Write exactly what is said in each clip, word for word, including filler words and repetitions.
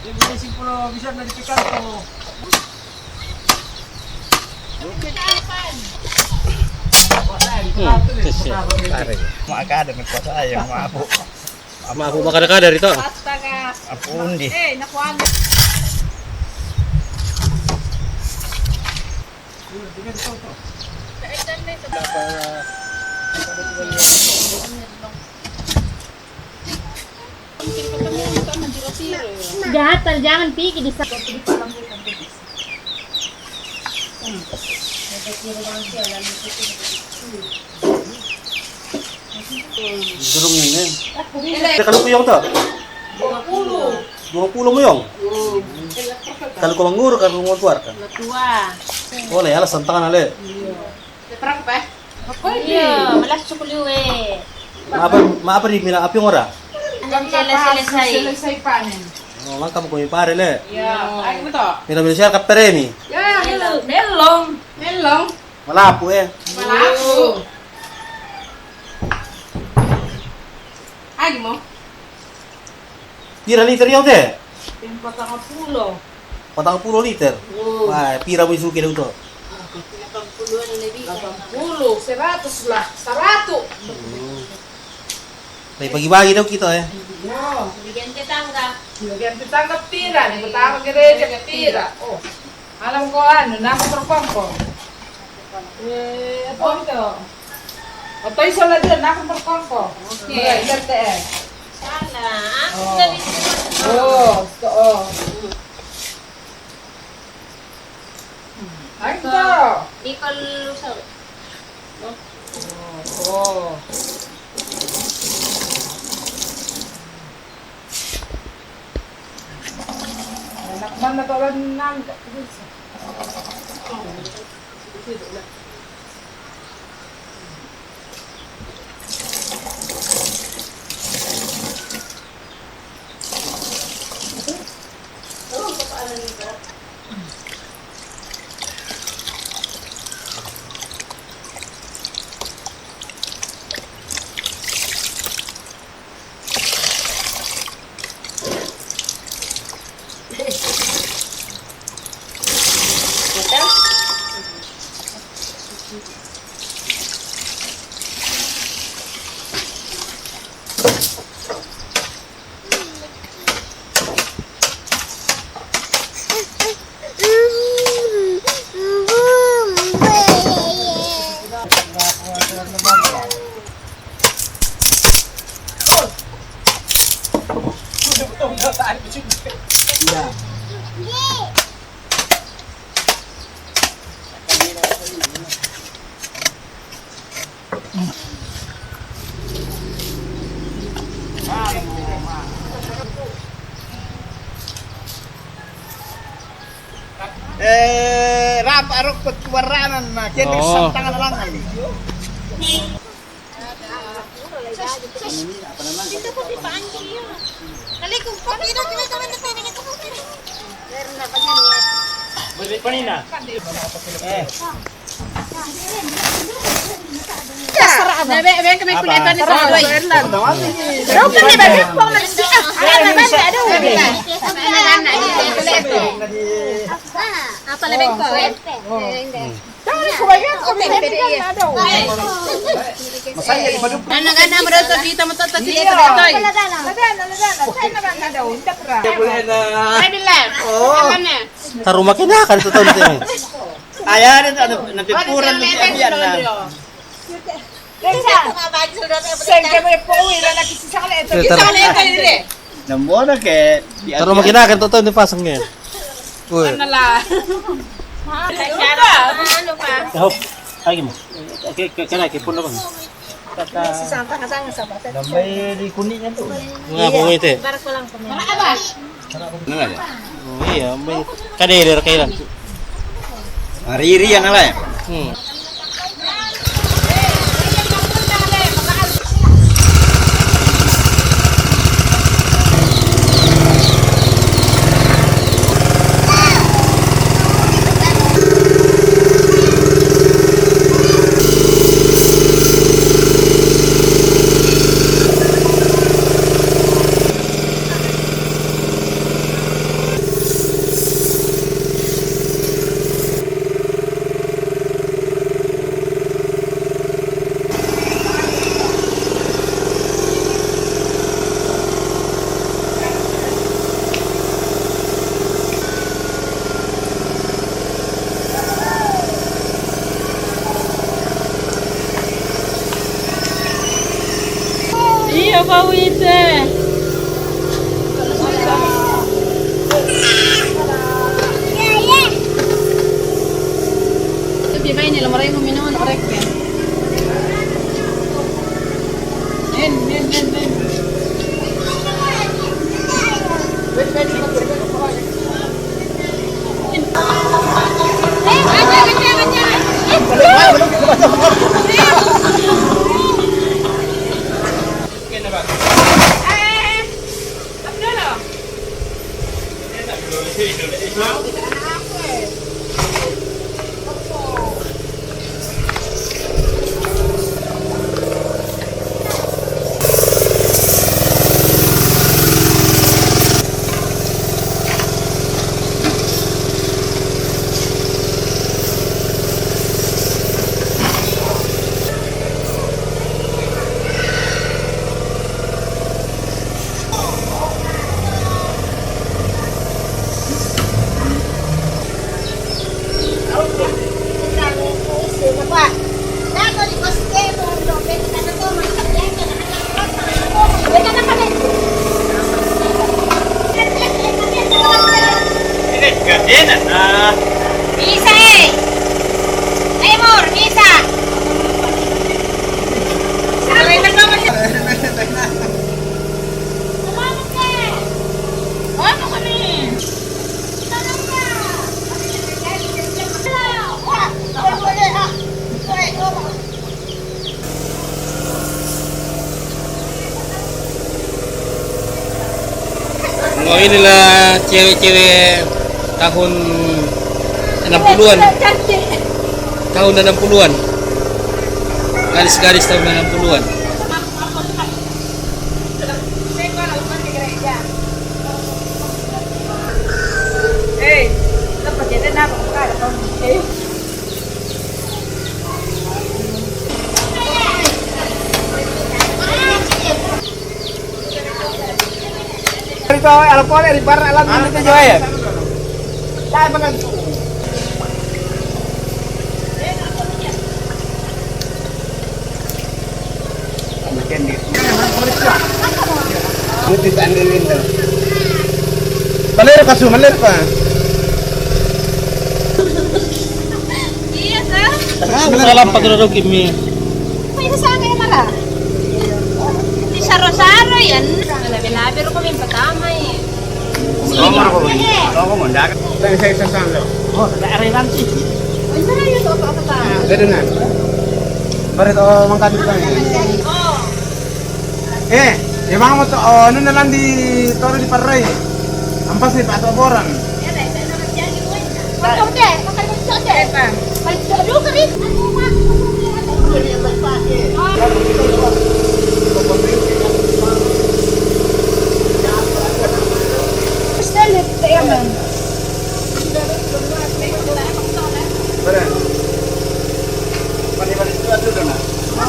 Hmm, kasi, pare. Makakada, nagpasaya, maabo. Maabo, makakada rito. Astaga. Apo, hindi. Eh, nakuha na. Gatal, jangan pigi di sa- Durung ini. Teka lu kuyong to. Dua puluh. Dua puluh mo yung. Kalau ko manguru, kalau ko manguru ka. Dua. Boleh, alas santangan ale. Iya. Berapa? Iya, malas cukup liwe. Maapa, maapa di mila api ngora? Anak cela selesai. Selesai panen. Oh, mangka mo kumi pare le. Iya, ayo betul. Mila mila siar kaperemi. Ya, melong. Melong. Melong. Malapu, eh. Malapu. Agi mo? Pira liter yau te? Patang pulo. Patang pulo liter? Hmm. Wah, pira mo isuki dau to? Patang pulo ni lebih. Patang pulo, seratus lah, saratu. Hmm. Tapi bagi-bagi dau kita, eh. Iya. Bagian tetangga. Bagian tetangga pira, di tetangga gereja pira. Oh. Alam ko anu, nako perkongko. Eh, apa itu? Atau iso lagi, nako perkongko. Oke. Iya, R T S. Sana, aku dari sini. Oh, so, oh. Ayo, Nicole Lusau. Oh, oh. Anak mana to lang nang. Eh, rapa arok petuaranan na kene. Oh. Santangan langan. Beri panina. Eh. Be, be, kami kuliah tadi sa Erlando. Daw kan di ba? Kung malis di, ah, ano ba? Ano ba? Apa lebih ko? Ano, ano, ano, ano, kita mo to, to, kita mo to, to. Ready, left. Taruma kina kan to, to, to. Ayan, ano, ano, napipuran ng biyan na. Sengke mo yung pauwi na nakikisakal ito. Ito, ito. Nambola ke. Taruma kina kan to, to, ni pasang niya. Uy. Ano la? Ano pa? Ano pa? Oh, lagi mo. Okay, kaya kaya puno ko. Kata. Sisanta ka sa sa. Nambay di kuning yan to. Nga po ito. Barko lang po. Nangala. Oh, iya, may kadeder kailan. Mariri yan ala. Hmm. Misa, eh! Timur, misa! Salamat, eh! Ano kami? Oh, inilah cewek-cewek tahun enam puluhan. Tahun enam puluhan. Gadis-gadis tahun enam puluhan. Hei, lepas jadi nak buka ada tahun. Rito, alam ko, ribar alam ini tuh, Joy. Saya makan. Buti sa andin nito. Malir ka, Su, malir ka. Iya, sir. Salam pagdurog imi. May isa sa akin, mala. Di saro-saro yan. Labi-labi ro kami patama, eh. Nomor ko, nomor ko, ndak. Sa isa-isa sa lo. Oh, sa ariran si. Ay, sir, yun, opo, opo, pa. Dito na. Barito, mangkadit lang, eh. Oh. Eh, ya, mga mo to, oh, ano na lang di, toro di paray. Ampas ni pato boran. Pagkaute, pagkaute. Pagkaute ka rin. Stanley, tayo man. Pare. Pare, pare, itu aja udah, nah.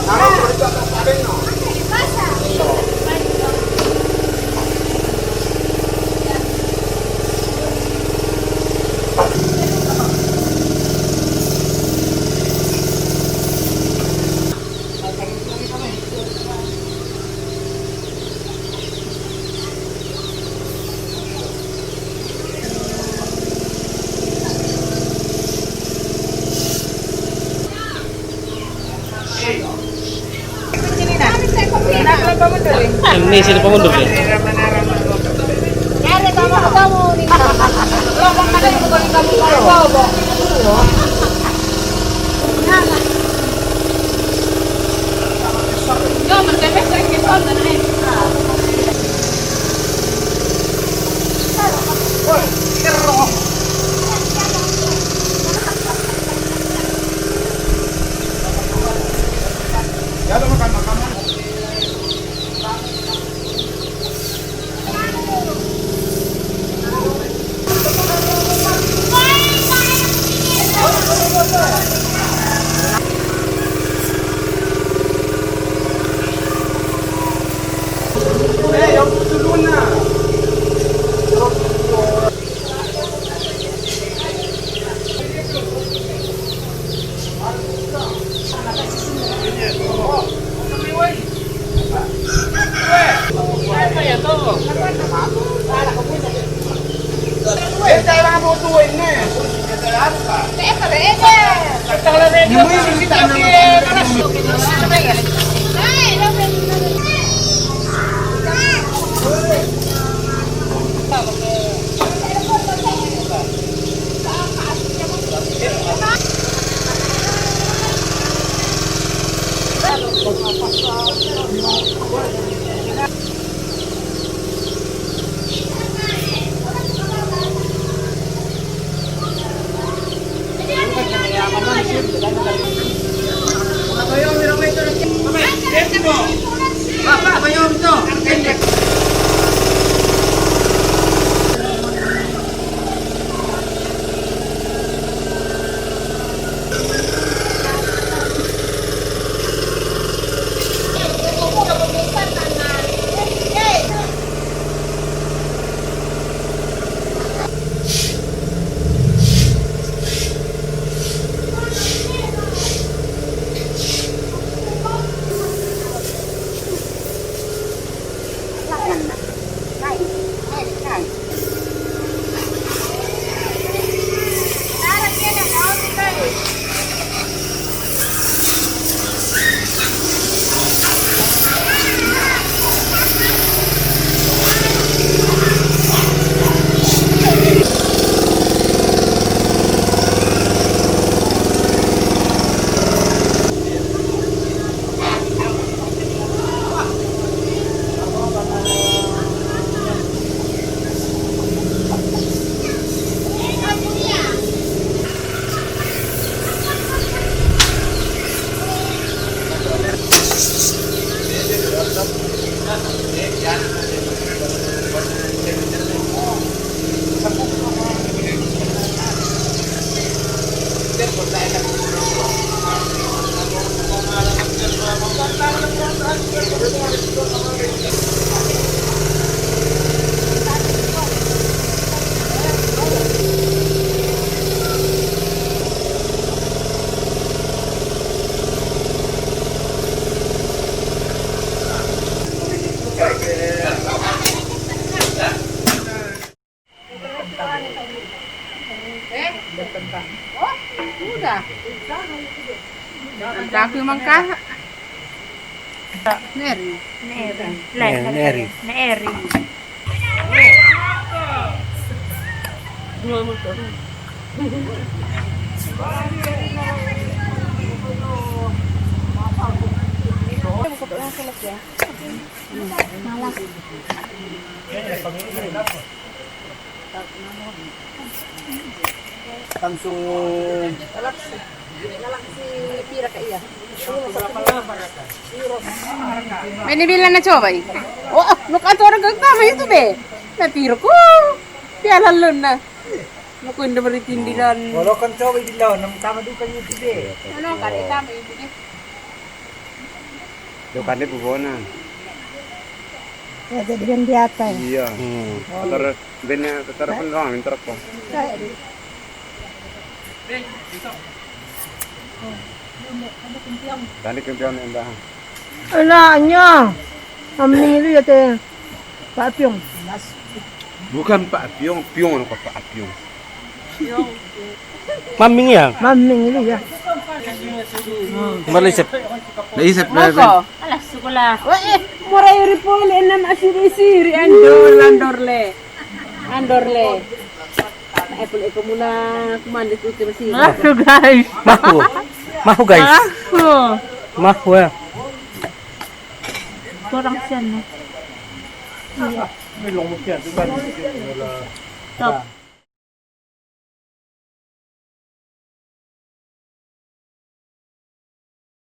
Taruh itu atas paling, no. Ini sini pemundur ya. Oh, udah. Antaku mangka. Neri. Neri. Le, Eh, neri. Neri. Neri. Malas. Langsung. Mene bilang na coba i. Oh, nu ka tora gak tama itu be. Na piro ku. Piala lun na. Nu ku inda beri tindiran. Walau kan coba i bilang, nam tama duka itu be. Ano kare tama itu be. Duka ni bubona. Ya, jadi kan biasa ya. Iya. Hmm. Kotor, bene kotor pun doang, minta rokok. Tadi kempion indah. Enaknya. Mami itu ya teh. Pak Piong. Bukan Pak Piong, Piong apa Pak Piong? Maming ya? Maming itu ya. Malisip. Malisip. Moko. Alas sekolah. Weh, murai ripole enam asiri-siri andor, andor le. Andor le. Eh, pun eko muna kumande tu ke masih. Mahu, guys. Mahu. Mahu, guys. Mahu. Mahu ya. Kurang sian nih. Iya. Stop.